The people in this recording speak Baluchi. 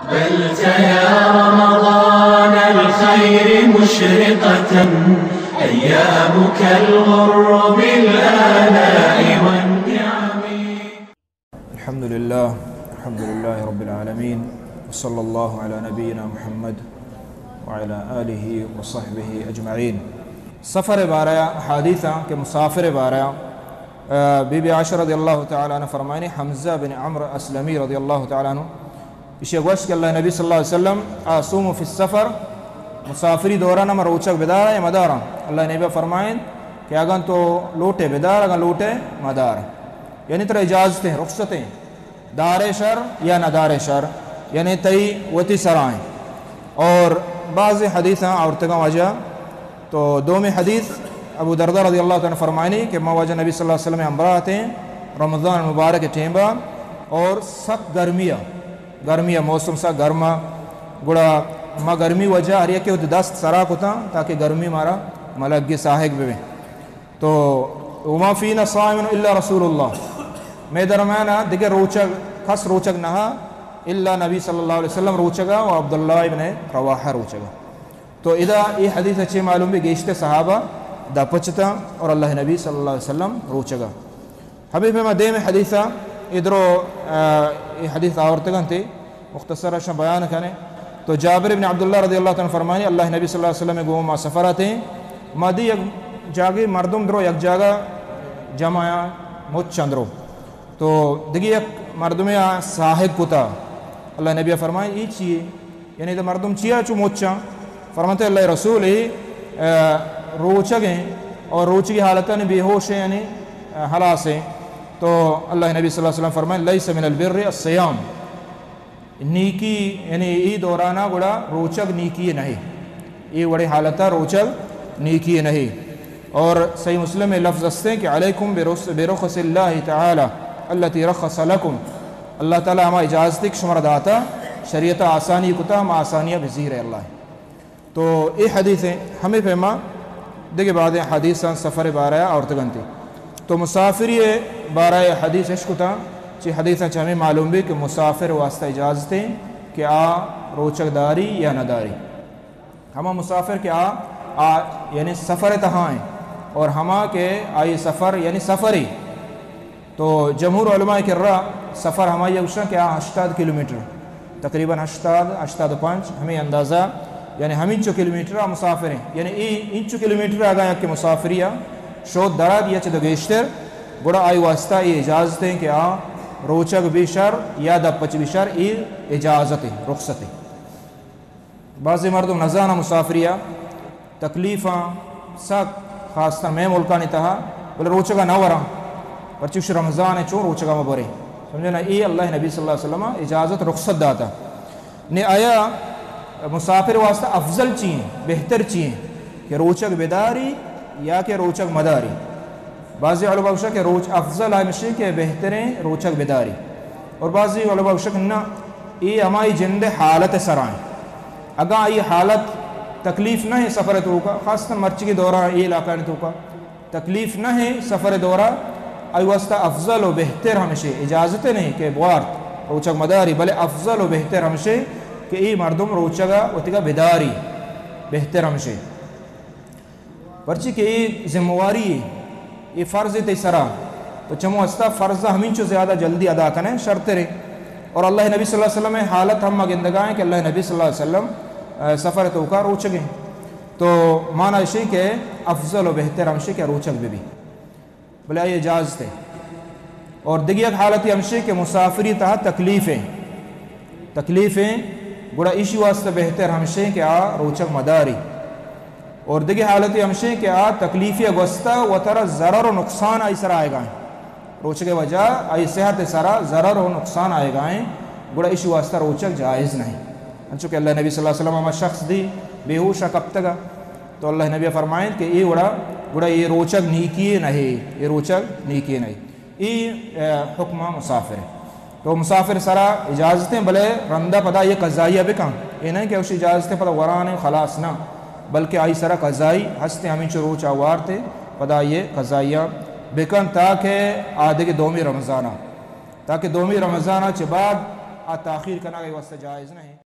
أقبلت يا رمضان الخير مشرقة، أيامك الغر بالآلاء والنعم. الحمد لله، الحمد لله رب العالمين، وصلى الله على نبينا محمد وعلى آله وصحبه أجمعين. سفر بارہ حدیثاں کہ مسافر بارہ، آ، بی بی عائشہ رضی اللہ تعالی عنہ فرمائنی، حمزہ بن عمرو اسلمی رضی اللہ تعالی عنہ ایشی گوشت کہ اللہ نبی صلی اللہ علیہ وسلم، اصوم فی السفر، مسافری دوران ہم روچگ بدارا یا مدارا؟ اللہ نبی فرمائن کہ اگن تو لوٹے بدار، اگن لوٹے مدار، یعنی ترا اجازت ہیں، رخصت ہیں، دارے شر یا نہ دارے شر، یعنی تئی وتی سرائیں۔ اور بعض حدیثاں آورتگاں واجہ۔ تو دومی حدیث، ابو دردہ رضی اللہ تعالی عنہ فرمائنی کہ ما واجہ نبی صلی اللہ علیہ وسلم ہمراہ تھے رمضان مبارک ٹیمبا، اور سخت گرمی، گرمی موسم سا گرما، گڑا ما گرمی وجہ ہر یکے وتی دست سرا کتاں تاکہ گرمی مارا ملگے ساہگ ببیں۔ تو وما فینا صائم الا رسول اللہ، مئے درمیانا دگہ روچگ، کس روچگ نہا، الا نبی صلی اللہ علیہ وسلم روچگا و عبداللہ ابن رواحہ روچگا۔ تو ادا اے حدیث چے معلوم بی، گیشتر صحابہ دپ پچتاں اور اللہ نبی صلی اللہ علیہ وسلم روچگا۔ ہمے پیما دیم حدیثا ادرو، آ، اے حدیث آورتگنتے۔ مختصر اشاں بیان کنے۔ تو جابر ابن عبداللہ رضی اللہ تعالی عنہ فرمانی، اللہ نبی صلی اللہ علیہ وسلم گو ما سفر اتیں، ما دی یک جاگے مردم درو یک جاگہ جمع آیا، مچ اندرو۔ تو دگی یک مردمے آ ساہگ کتا۔ اللہ نبی فرمائے، ای چیے؟ یعنی تو مردم چیا چو مچاں؟ فرماتے اللہ رسول، آ، روچگ ہیں اور روچگی حالتاں بے ہوش ہیں، یعنی، آ، ہلاس ہیں۔ تو اللہ نبی صلی اللہ علیہ وسلم فرمائے، لیس من البر الصیام۔ نیکی، یعنی ای دورانا گڑا روچگ نیکی نہیں۔ ای وڑے حالتا روچگ نیکی نہیں۔ اور صحیح مسلم میں لفظ ہستے کہ علیکم برس-، برخص اللہ تعالی التی رخص لکم۔ اللہ تعالی ہما اجازت کہ شمار داتا، شریعت آسانی کتا، ہم آسانیاں بزیر ہے اللہ۔ تو اے حدیث ہیں، ہمیں پیما دگہ بعد حدیثاں سفر بارہ آورتگنتی۔ تو مسافری بارہ حدیث اشکتا، چی حدیثاں چہ ہمیں معلوم بی کہ مسافر واسطہ اجازت ہیں کہ آ روچگ داری یا نہ داری۔ ہما مسافر کہ آ، آ یعنی سفر تہا ہیں اور ہما کہ آئی سفر یعنی سفری تو جمہور علماء کرا سفر ہمائی گوشاں کہ آ ہشتاد کلومیٹر، تقریباً ہشتاد، ہشتاد و پنچ، ہمیں اندازہ، یعنی ہمینچو کلومیٹر آ مسافر ہیں۔ یعنی ای انچو کلومیٹر اگاں یک مسافری آ شود درا یا چہ دو گیشتر، گڑا آئی واسطہ ای اجازت ہیں کہ آ روچگ بی شر یا دپچ بی شر، ای اجازت ہیں، رخصت ہیں۔ بعضی مردم نزاناں مسافری ء تکلیفاں سک، خاص تر مئے ملکانی تہا، بلے روچگ ء نہ وراں، پرچی وش رمضان ء چون روچگ ء مہ برے؟ سمجھے نا؟ اے اللہ نبی صلی اللہ علیہ وسلم ء اجازت، رخصت داتا۔ نے آیا مسافر واسطہ افضل چی ہیں، بہتر چی ہیں کہ روچگ بداری یا کہ روچگ مداری؟ بعضی علماء گوشگ کہ روچ افضل ہمشی کہ بہتریں روچگ بداری، اور بعضی علماء گوشگ نہ، اے ہمائی جند حالت سرائیں۔ اگاں آئی حالت تکلیف نہ ہے سفر توکا، خاص کر مرچگی دورہ اے علاقہ نے توکا تکلیف نہ ہے سفر دورہ، آئی واسطہ افضل و بہتر ہمشے، اجازت نہیں کہ بوارت روچگ مداری، بلے افضل و بہتر ہمشے کہ اے مردم روچگا وتگا بداری، بہتر ہمشے۔ پرچی کہ اے ذمہ واری ہے، اے فرض ہے تئی سرا، تو چمو ہستا فرض ہمینچو زیادہ جلدی ادا کنے شرتر ہے۔ اور اللہ نبی صلی اللہ علیہ وسلم حالت ہم گندگا ہیں کہ اللہ نبی صلی اللہ علیہ وسلم، آ، سفر توکا روچگ ہیں۔ تو مانا اشی کہ افضل و بہتر ہمشی کہ روچگ بہ بی۔ بلے آئی اجازت ہے۔ اور دگہ یک حالتی ہمشی کہ مسافری تہا تکلیف ہیں، تکلیف ہیں، گڑا ایشی واسطہ بہتر ہمشی کہ آ روچگ مداری۔ اور دگہ حالتی ہمشی کہ آ تکلیفی گوستا و ترا ضرر و نقصان آئی سرا آئے گا ہیں۔ روچگ وجہ آئی صحت سرا ضرر و نقصان آئے گا ہیں، گڑا ایشی واسطہ روچگ جائز نہیں۔ انچو کہ اللہ نبی صلی اللہ علیہ وسلم ہما شخص دی بے ہوش کپتگا، تو اللہ نبی فرمائیں کہ اے وڑا، گڑا اے روچگ نیکی نہ ہے، اے روچگ نیکی نہ ہے۔ اے، اے، حکم مسافر ہے۔ تو مسافر سرا اجازت ہیں، بلے رندا پدا یہ قضائیہ بکن۔ اے نہیں کہ اسی اجازت ہیں پدا وران ہے خلاص نہ، بلکہ آئی سرا قضائی ہستے، ہمیں چو روچ آوارتے پدا یہ قضائیہ بکن تاکہ آدگے دومی رمضانہ تاکہ دومی رمضان ء چہ بعد آ تاخیر کنگ ءِ واسطہ جائز نہ اِنت۔